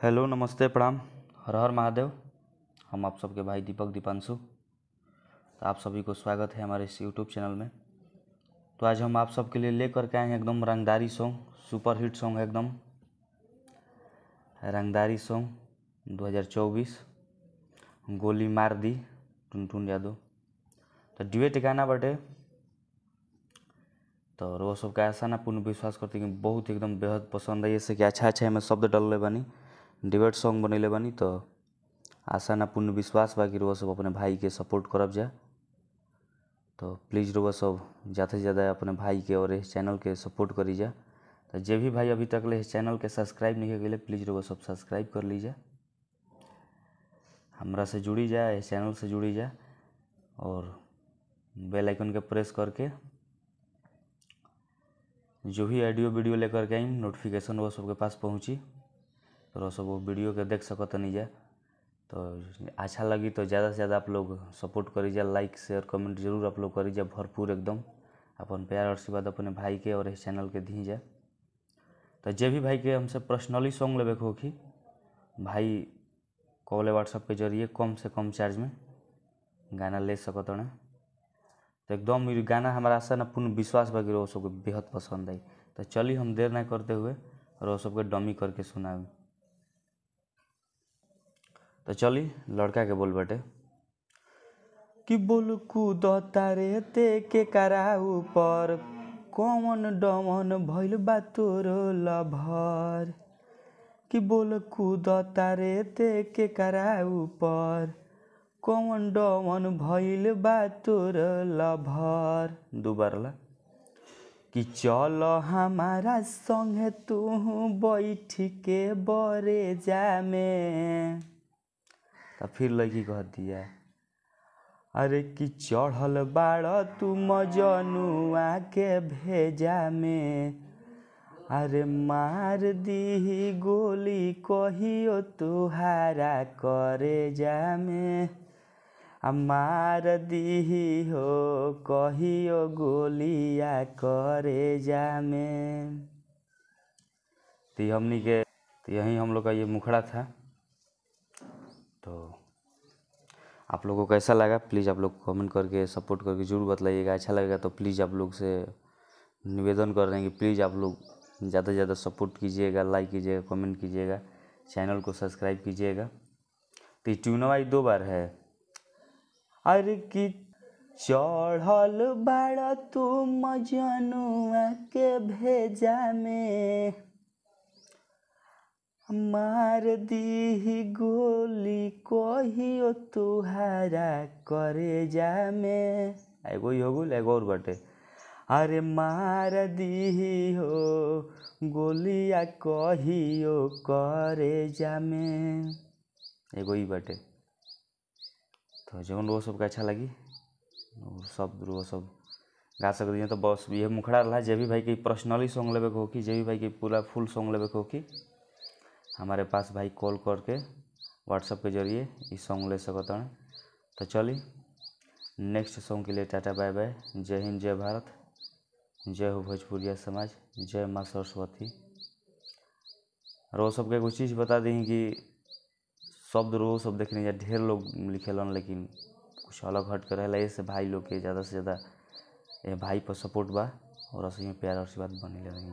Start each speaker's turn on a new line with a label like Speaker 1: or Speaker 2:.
Speaker 1: Hello नमस्ते प्रणाम हर हर महादेव। हम आप सबके भाई दीपक दीपांशु। तो आप सभी को स्वागत है हमारे इस यूट्यूब चैनल में। तो आज हम आप सबके लिए लेकर के आए हैं एकदम रंगदारी सॉन्ग, सुपर हिट सॉन्ग है एकदम रंगदारी सॉन्ग 2024 गोली मार दी टुनटुन यादव। तो ड्यूएट गाना बटे। तो वो सबके आशा ना पूर्ण विश्वास करते कि बहुत एकदम बेहद पसंद आई। जैसे कि अच्छा अच्छा हमें शब्द डलले बानी, डिबेट सॉन्ग बनैले बानी। तो आशा ना पूर्ण विश्वास बा कि रुआ सब अपने भाई के सपोर्ट करब जा। तो प्लीज़ रुआ सब ज़्यादा से ज़्यादा अपने भाई के और इस चैनल के सपोर्ट करी जा। तो जे भी भाई अभी तक ले इस चैनल के सब्सक्राइब नहीं कैले, प्लीज़ रुआ सब सब्सक्राइब कर लीजिए, हमरा से जुड़ी जा, इस चैनल से जुड़ी जा और बेल आइकन के प्रेस करके जो भी ऑडियो वीडियो लेकर के आई नोटिफिकेशन वो सबके पास पहुँची तो वो सब वो वीडियो के देख सकत नहीं जा। तो अच्छा लगी तो ज़्यादा से ज़्यादा आप लोग सपोर्ट करी जा, लाइक शेयर कमेंट जरूर आप लोग करी जा भरपूर एकदम। अपन प्यार और आशीर्वाद अपने भाई के और इस चैनल के दी जा। तो जे भी भाई के हमसे पर्सनली सॉन्ग लेवे के होखी, भाई कॉल व्हाट्सअप के जरिए कम से कम चार्ज में गाना ले सकत हैं। तो एकदम ये गाना हमारा आशा ना पूर्ण विश्वास बा कि वो सबके बेहद पसंद आई। तो चलिए हम देर ना करते हुए और वो सबके डमी करके सुनाए। तो चली लड़का के बोल बटे कि बोल कूद तारे ते के करा ऊपर कौन डमन भइल बा तोर लभर। कि बोल कूद तारे ते के करा ऊपर कौन डमन भइल बा तोर लभर। दू बार ला कि चल हमारा संगे तू बैठ के बरे जामे। तब फिर लड़की कह दिया अरे कि चढ़ल बाड़ तू मजनुआ के भेजा में। अरे मार दी गोली कहियो तुहारा करे जामे। आ मार दी हो कहियो गोलिया करे जामे। तो हमनी के तो यही हम लोग का ये मुखड़ा था। तो आप लोगों को कैसा लगा प्लीज़ आप लोग कमेंट करके सपोर्ट करके ज़रूर बतलाइएगा। अच्छा लगेगा तो प्लीज़ आप लोग से निवेदन कर रहे हैं कि प्लीज़ आप लोग ज़्यादा से ज़्यादा सपोर्ट कीजिएगा, लाइक कीजिएगा, कमेंट कीजिएगा, चैनल को सब्सक्राइब कीजिएगा। तो ये ट्यूनवा दो बार है। अरे कि चढ़ल बाड़ तू मजनुआ के भेजा में। मार दी गोली कहियो तुहारा करे जामे। एगो ही हो गइल, एगो और बाटे। अरे मार दी हो गोलिया कहियो करे जामे। एगो ही बाटे। तो जौन वो सबके अच्छा लगी और सब वो सब गा सकती हैं। तो बस ये मुखड़ा रहा। जे भी भाई के पर्सनली सॉन्ग लेवे के होखी, जे भी भाई के पूरा फुल सॉन्ग लेवे के होखी, हमारे पास भाई कॉल करके व्हाट्सअप के जरिए ये सॉन्ग ले सकते हैं। तो चलिए नेक्स्ट सॉन्ग के लिए टाटा बाय बाय। जय हिंद, जय भारत, जय हो भोजपुरिया समाज, जय माँ सरस्वती। और वो सबके एगो चीज़ बता दी कि शब्द रो सब देखने जा ढेर लोग लिखेलन, लेकिन कुछ अलग हट कर रहा। ऐसे भाई लोग के ज़्यादा से ज़्यादा ये भाई पर सपोर्ट बा और असली प्यार और आशीर्वाद बने रही।